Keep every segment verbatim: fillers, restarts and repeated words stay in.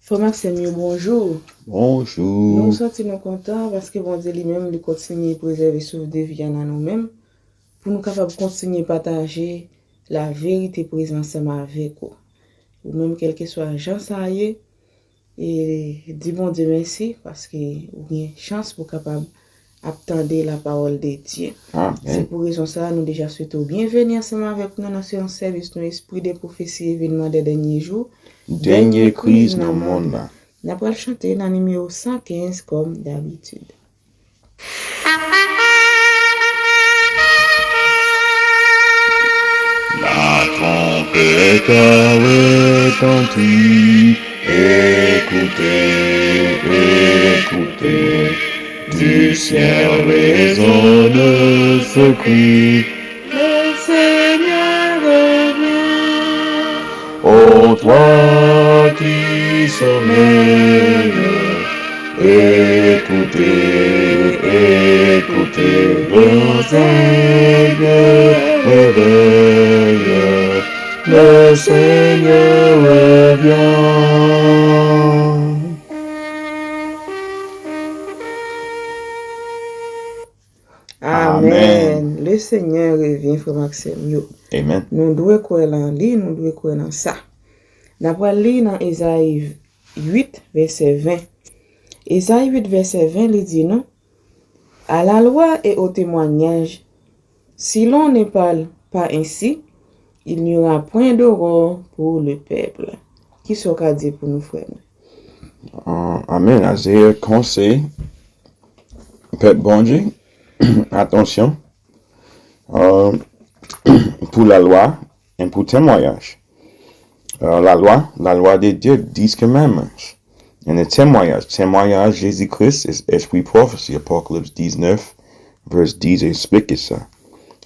Frè m ak sè m yo, bonjou. Bonjou. Nou santi nou kontan paske Bondye li menm li kontinye prezève souf de vi a nan nou menm, pou nou kapab kontinye pataje laverite prezan ansanm avèk ou. Ou menm, kèlkeswa jan sa ye, e di Bondye mèsi paske ou gen chans pou kapab ap tande lapawòl de Dye. Se pou rezon sa a, nou deja swete w byenveni ansanm avèk nou nan seyans sèvis nou Espri de Pwofesi Evenman dè Dènye Jou, Dènye Kriz nan Monn nan. N ap pral chante nan nimewo san kenz kòm dabitid. La trompette a retenti, écoutez, écoutez, du ciel résonne ce cri. Le Seigneur revient. Ô toi qui sommeilles, écoutez, écoutez, le Seigneur réveille, le Seigneur revient. Amen. Le Seigneur revient, frè m ak sè m yo. Amen. Nou dwe kwè nan li, nou dwe kwè nan sa. N ap pral li nan Ezayi uit, vèsè ven. Ezayi uit, vèsè ven, li di nou, À la loi et au témoignage, si l'on ne parle pas ainsi, il n'y aura point d'aurore pour le peuple. Kisa w ka di pou nou, frè mwen? Amen. Azeye konseye pèp Bondye, atansyon, pou lalwa e pou temwayaj. Lalwa, lalwa de Dye, dis commandments. And the temwayaj, temwayaj Jezi Kris, is, is we prophecy, Apocalypse diznèf, verse dis, esplike sa.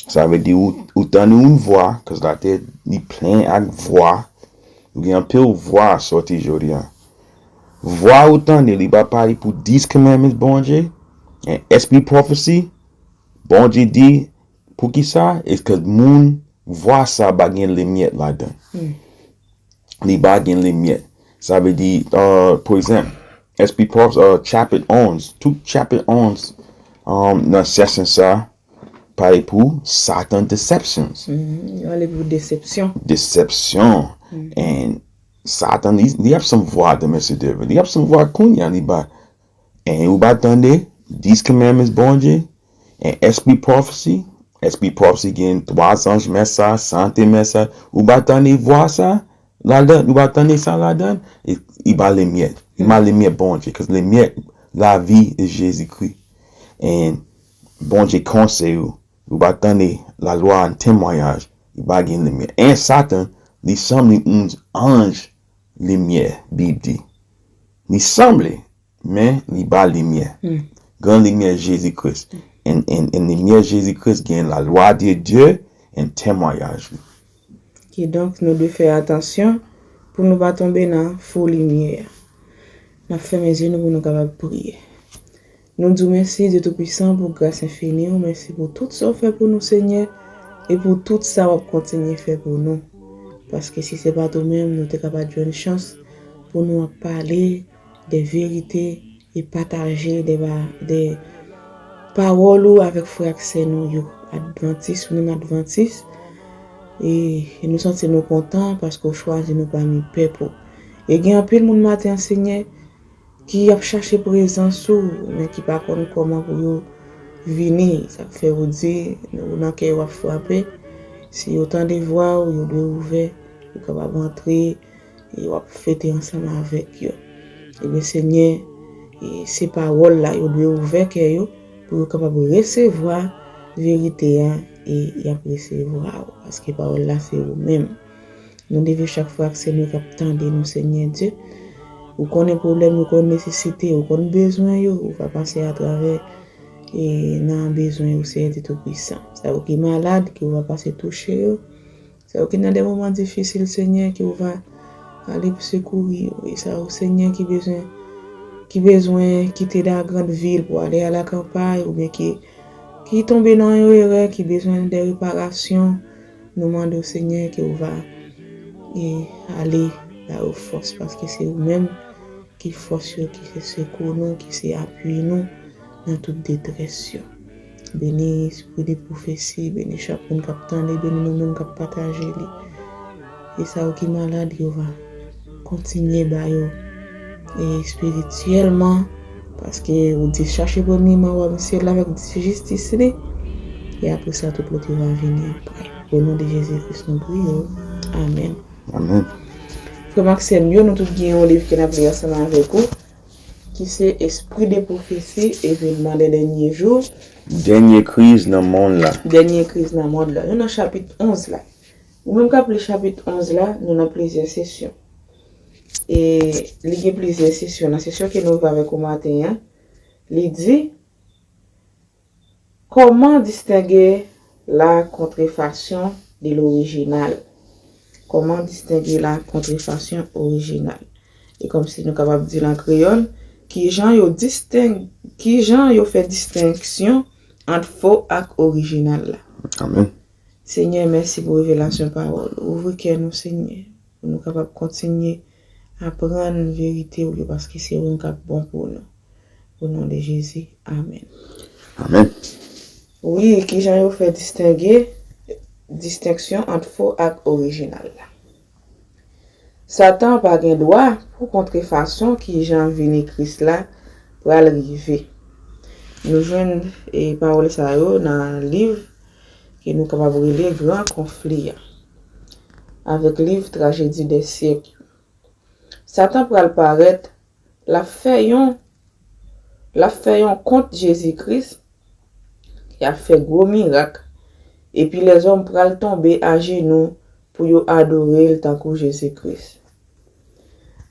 Sa vle di ou, ou tande yon vwa, cause latè li plen ak vwa, ou gen anpil vwa sòti jodi a. Vwa ou tande, li pa pale pou dis commandments Bondye, and espri prophecy, Bondye di, poukisa? It's cause moun, vwa sa pa gen limyè ladan. Li pa gen limyè. Sa vle di, uh, pou egzanp, espri prophecy, uh, chapit onz, tout chapit onz, um, nan sesyon sa, pale pou Satan deceptions. Yo ale pou desepsyon. Desepsyon. And Satan, li, li ap sanm vwa demen se Deven. Li ap sanm vwa kounye a, li ba. And ou pa tande, dis commandments Bondye, and espri prophecy, espri prophecy gen twa zanj men sa, sante men sa. Ou pa tande vwa sa, ladan, ou pa tande sa ladan, li pa limyè. Li pa limyè Bondye, cause limyè, lavi e Jezi Kri. And Bondye konseye ou, ou pa tande lalwa an temwayaj, li pa gen limyè. And Satan, li sanble yon anj limyè, Bib di. Li sanble, men li pa limyè. Gran limyè Jezi Kris. And, and, and limyè Jezi Kris gen lalwa de Dye and temwayaj li. Kidonk, nou dwe fè atansyon pou nou pa tonbe nan fo limyè a. N ap fèmen zye nou pou nou kapab priye. Nou di w mèsi, Dye Toupisan, pou gras enfini w. Mèsi pou tout sa w fè pou nou, Senyè, e pou tout sa w ap kontinye fè pou nou. Paske si se pa t ou menm, nou te ka pa t jwenn chans pou nou ap pale de verite e pataje de, de pawòl ou avèk frè ak sè nou yo, advantis, ou menm advantis. E, e nou santi nou kontan paske w chwazi nou pami pèp ou. E gen anpil moun maten an, Senyè, ki ap chache prezans ou, men ki pa konn kòman pou yo vini. Sa k fè ou di, ou nan kè yo ap frape. Si yo tande vwa ou, yo dwe ouvè, yo kapab antre, e w ap fete ansanm avèk yo. Ebyen, Senyè, e se pawòl la, yo dwe ouvè kè yo pou yo kapab resevwa verite a, e y ap resevwa w, paske pawòl la se ou menm. Nou leve chak frè ak sè nou k ap tande nou, Senyè Dye. Ou konnen pwoblèm yo, ou konn nesesite yo, ou konn bezwen yo, ou va pase atravè e nan bezwen yo, Senyè Dye Toupisan. Sa yo ki malad, ke ou va pase touche yo. Sa yo ki nan de moman difisil, Senyè, ke ou va ale pou sekouri yo. E sa yo, Senyè, ki bezwen, ki bezwen kite la grande ville pou ale a la campagne, oubyen ki, ki tonbe nan yon erè, ki bezwen de reparasyon, nou mande w, Senyè, ke ou va, e, ale ba yo fòs, paske se ou menm ki fòs yo, ki se sekou nou, ki se apui nou nan tout detrès yo. Beni espri de pwofesi, beni chak moun k ap tande, beni nou menm k ap pataje li. E sa yo ki malad, yo va kontinye ba yo e espirityèlman, paske ou di chache premyèman wayòm syèl la avèk jistis li, e apre sa tout lòt yo va vini apre. O non de Jezi Kris nou priye w. Amèn. Amèn. Frè m ak sè m yo, nou tout gen yon liv ke n ap li ansanm avèk ou, ki se Esprit de prophétie, événements des derniers jours. Dènye kriz nan monn la. Dènye kriz nan monn la. Nou nan chapit onz la. Ou menm k ap li chapit onz la, nou nan plizyè sesyon. E li gen plizyè sesyon. Nan sesyon ke nou viv avèk ou maten an, li di, Comment distinguer la contrefaçon de l'original? Comment distinguer la contrefaçon originale? E kòmsi nou kapab di l an kreyòl, kijan yo disteng-, kijan yo fè distenksyon ant fo ak orijinal la? Amèn. Senyè, mèsi pou revelasyon pawòl ou. Ouvri kè nou, Senyè, pou nou kapab kontinye aprann verite ou yo, paske se ou menm k ap bon pou nou. O non de Jezi, amèn. Amèn. Wi, kijan yo fè distenge, distenksyon ant fo ak orijinal la? Satan pa gen dwa pou kontrefason kijan vini Kris la pral rive. Nou jwenn, e, pawòl sa yo nan liv ke nou kapab rele Gran Konfli a, avèk liv Trajedi dè syèk yo. Satan pral parèt, l ap fè yon, l ap fè yon kont Jezi Kris, y ap fè gwo mirak, epi lèzòm pral tonbe ajenou pou yo adore l tankou Jezi Kris.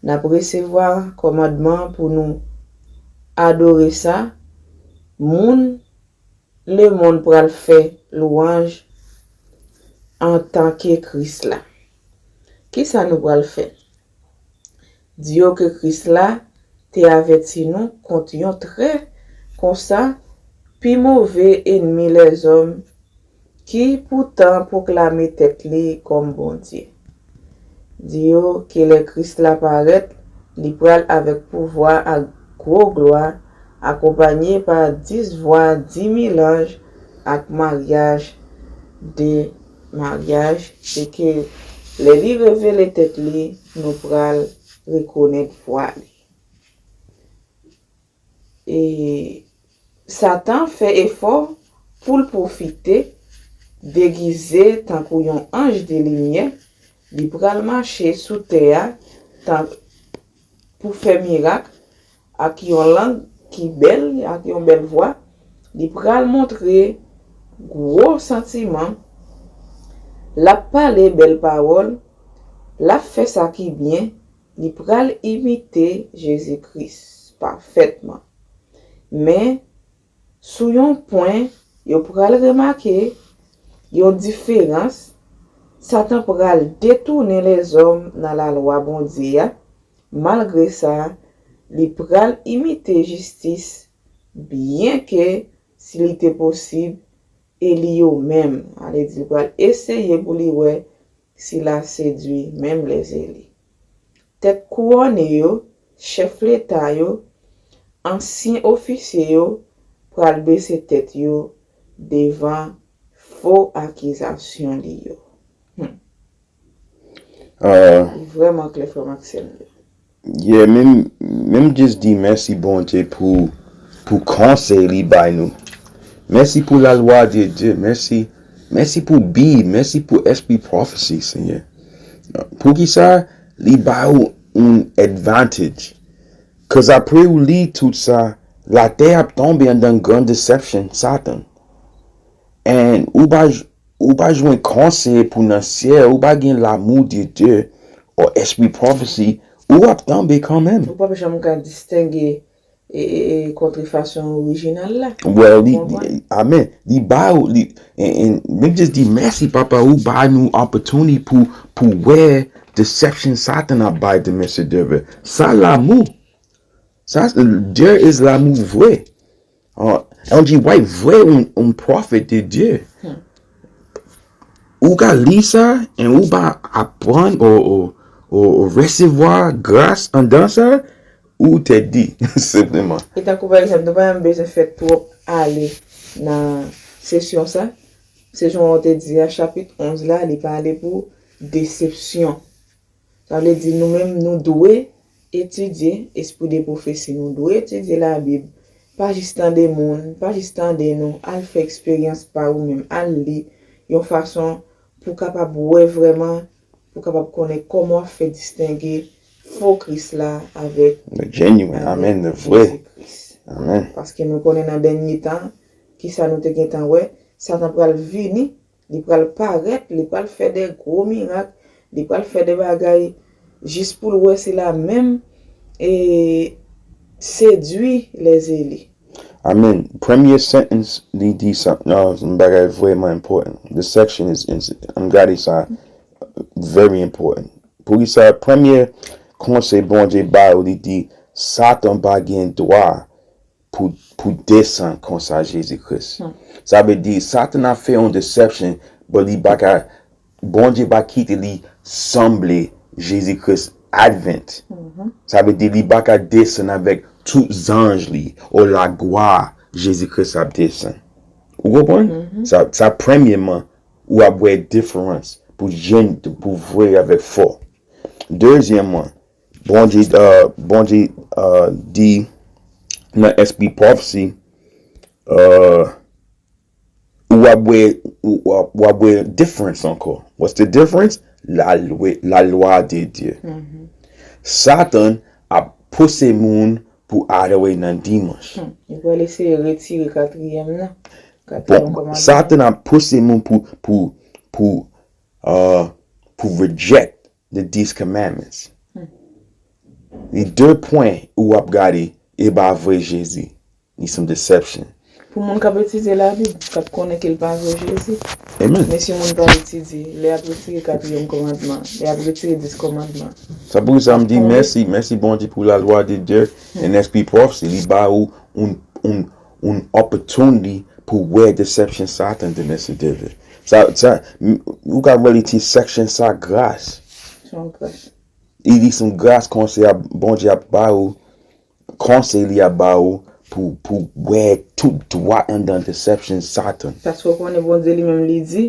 N ap resevwa kòmandman pou nou adore sa, moun lemonn pral fè lwanj antanke Kris la. Kisa nou pral fè? Di yo ke Kris la te avèti nou kont yon trè konsa pi move ènmi lèzòm ki poutan pwoklame tèt li kòm Bondye. Di yo ke lè Kris la parèt, li pral avèk pouvwa ak gwo glwa, akonpanye pa dis vwa, di mil anj ak maryaj de maryaj, e ke lè li revele tèt li, nou pral rekonèt vwa li. E Satan fè efò pou l pwofite, degize tankou yon anj de limyè, li pral mache sou tè a tan, pou fè mirak, ak yon lang ki bèl, ak yon bèl vwa, li pral montre gwo santiman, l ap pale bèl pawòl, l ap fè sa ki byen, li pral imite Jezi Kris pafètman. Men, sou yon pwen, yo pral remake yon diferans, Satan pral detounen lèzòm nan lalwa Bondye a. Malgre sa, li pral imite jistis, byenke, si li te posib, Eli yo menm, ale di, li pral eseye pou li wè si l a sedui menm lèzeli. Tèt kouwone yo, chèf leta yo, ansyen ofisye yo pral bese tèt yo devan fo akizasyon li yo. Hmm. Li vrèman klè, frè m ak sè m yo. Yeah, menm, menm just di mèsi Bondye pou, pou konsèy li bay nou. Mèsi pou la lwa de Dye. Mèsi, mèsi pou Bib. Mèsi pou espri pwofesi, Senyè. Poukisa li ba ou yon advantage? Cause apre ou li tout sa, latè ap tonbe anndan gran deception, Satan. And ou pa j-, ou pa jwenn konsèy pou nan syèl, ou pa gen l'amour de Dieu, ou espri pwofesi, ou ap tonbe kanmenm. Ou p ap janm ka distenge, e, e, e, kontrefason orijinal la. Well, li, li, amen. Li ba ou, li, and, and, menm just di mèsi, Papa, ou ba nou opportunity pou, pou wè deception Satan ap bay de mesye devil. Sa l'amour. Sa, there is l'amour vre. An, Ellen G. White vre yon, yon pwofèt de Dye. Hmm. Ou ka li sa, and ou pa aprann, ou, ou, ou, ou resevwa gras anndan sa, Ou te di, senpleman. E tankou pa egzanp, nou pa menm bezwen fè twòp ale nan sesyon sa. Se jan w te di a, chapit onz la, li pale pou desepsyon. Sa vle di nou menm, nou dwe etidye espri de pwofesi, nou dwe etidye Labib. Pa jis tande moun, pa jis tande nou, al fè eksperyans pa ou menm, al li yon fason pou w kapab wè vrèman, pou w kapab konnen kòman w ap fè distenge fo Kris la avèk, the genuine, avèk amen, the vrè. Jezi Kris. Amen. Paske nou konnen nan dènye tan, kisa nou te gentan wè, Satan pral vini, li pral parèt, li pral fè de gwo mirak, li pral fè de bagay jis pou l wè si l a menm e sedui lèzeli. Amen. Premye sentence li di sa, uh, yon bagay vrèman important. The section is, is, I'm glad it's, uh, very important. Poukisa premye konsèy Bondye ba yo, li di, Satan pa gen dwa pou, pou desann konsa Jezi Kris. Hmm. Sa vle di, Satan ap fè yon deception, but li pa ka, Bondye pa kite li sanble Jezi Kris Advent. Mhm. Sa vle di, li pa ka desann avèk tout zanj li, o laglwa Jezi Kris ap desann. Ou konprann? Mhm. Sa, sa premyèman, ou ap wè diferans pou jèn, pou vrè avèk fo. Dezyèmman, Bondye, uh, Bondye, uh, di nan espri prophecy, uh, ou ap wè, ou, ou ap, ou ap wè difference ankò. What's the difference? La lwa, la lwa de Dye. Mhm. Satan ap pouse moun pou adore nan dimanch. Hmm. Li pral eseye retire katriyèm nan. Katriyèm kòmandman. Bon, Satan ap pouse moun pou, pou, pou, uh, pou reject the Dix Commandments. Hmm. Li de pwen ou ap gade, e pa vre Jezi. Li se yon deception. Pou moun k ap etidye Labib, k ap konnen ke l pa vre Jezi. Amen. Men si moun pa etidye, lè y ap retire katriyèm kòmandman, lè y ap retire dis kòmandman. Sa pou sa m di mèsi, mèsi Bondye pou la lwa de Dye, hmm, and espri prophecy, li ba ou un, un, un opportunity pou wè deception Satan de mèsi David. Sa, sa, m, ou ka rele ti section sa gras. Se yon gras. Li di se yon gras konsèy a Bondye ap ba ou, konsèy li ap ba ou pou, pou wè tout dwat anndan deception Satan. Paske w konnen Bondye li menm li di,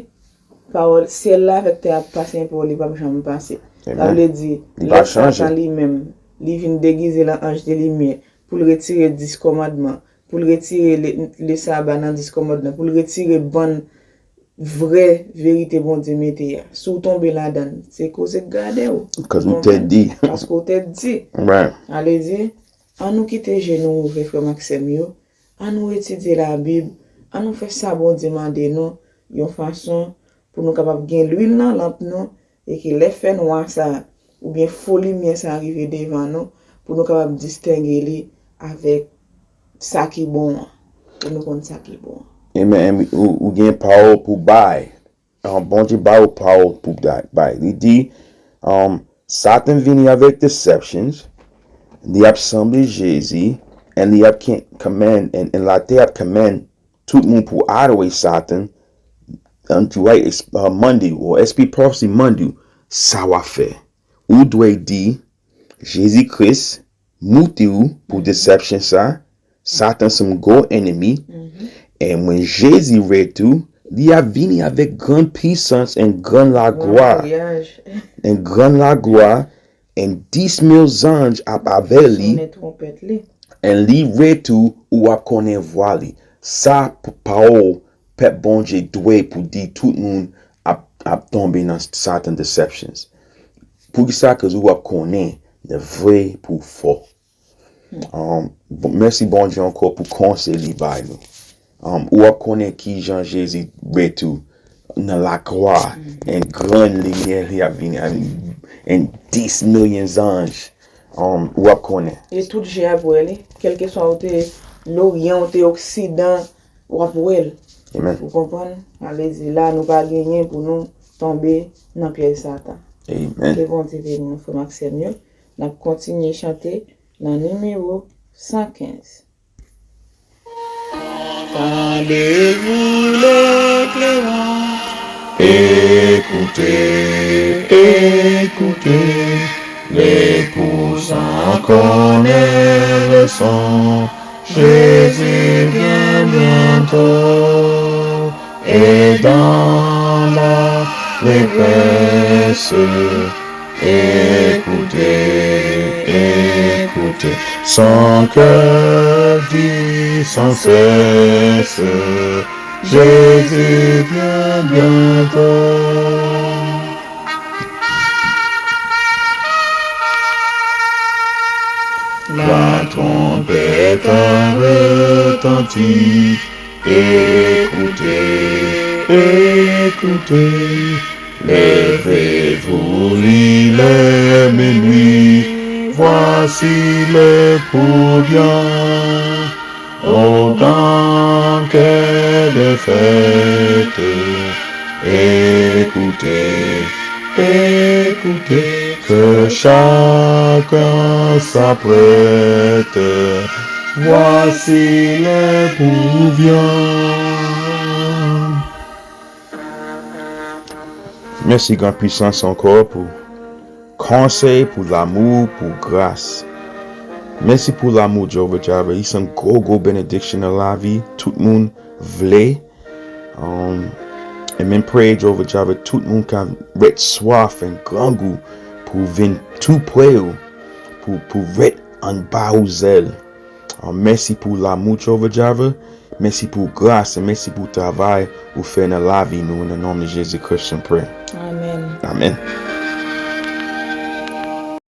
pawòl syèl la avèk tè a ap pase, men pawòl li p ap janm pase. Sa vle di, lè Satan li menm, li vin degize l an anj de limyè, pou l retire dis kòmandman, pou l retire le, le saba nan dis kòmandman, pou l retire bann vrè verite Bondye mete a. Si w tonbe ladan l, se koze k gade w. Cause ou tèt di. Paske w tèt di. Right. Sa vle di, ann nou kite je nou ouvè, frè m ak sè m yo. Ann nou etidye Labib. Ann nou fè sa Bondye mande nou, yon fason pou nou kapab gen lwil nan lanp nou, e ke lè fènwa sa, oubyen fo limyè sa rive devan nou, pou nou kapab distenge li avèk sa ki bon an, pou nou konn sa ki bon an. Amen. Ou, ou gen pawòl pou bay. Um, Bondye ba ou pawòl pou da-, bay. Li di, um, Satan vini avèk deceptions, li ap sanble Jezi, and li ap ken-, command, and, and latè ap command tout moun pou adore Satan, until, right, it's, uh, Monday, ou espri prophecy Monday, sa w ap fè. Ou dwe di, Jezi Kris moute ou pou deception sa, Satan se yon gwo enemi, e mwen Jezi retou, li ap vini avèk grann pisans and grann laglwa, and grann laglwa, and dis mil zanj ap avè li, and li retou ou ap konnen vwa li. Sa p-, pawòl pèp Bondye dwe pou di tout moun ap, ap tonbe nan Satan deceptions. Poukisa? Cause ou ap konnen the vrè pou fo. Um, bon, mèsi Bondye ankò pou konsèy li bay nou. Um, ou ap konnen kijan Jezi retou nan laglwa, and grann limyè li ap vini, and, and dis milyon zanj, um, ou ap konnen. E tout je ap wè li, kèlkeswa ou te loryan, ou te oksidan, w ap wè l. Amen. Ou konprann? Sa vle di la, nou pa genyen pou nou tonbe nan pyèj Satan. Amen. Ke Bondye beni nou, frè m ak sè m yo. N ap kontinye chante nan nimewo san kenz. Tendez-vous l'éclairant, écoutez, écoutez, Lè pou san konnen leson, Jésus vient bientôt, et dans la détresse, écoutez, écoutez, son cœur dit sans cesse, Jésus vient bientôt. La trompette retentit, écoutez, écoutez, levez-vous, il est minuit, voici l'époux vient. Au temps qu'est de fête, écoutez, écoutez, que chacun s'apprête. Voici l'époux vient. Mèsi, Gran Pwisans, ankò pou konsèy, pou lanmou, pou gras. Mèsi pou lanmou, Jehovah Jireh. Li se yon gwo, gwo benediksyon nan lavi tout moun vle. Um, e menm preye, Jehovah Jireh, tout moun ka ret swaf and grangou pou vin tou pre w, pou, pou ret anba ou zèl. Um, mèsi pou lanmou, Jehovah Jireh. Mèsi pou gras, e mèsi pou travay ou fè nan lavi nou, nan non de Jezi Kris, nou preye. Amen. Amen.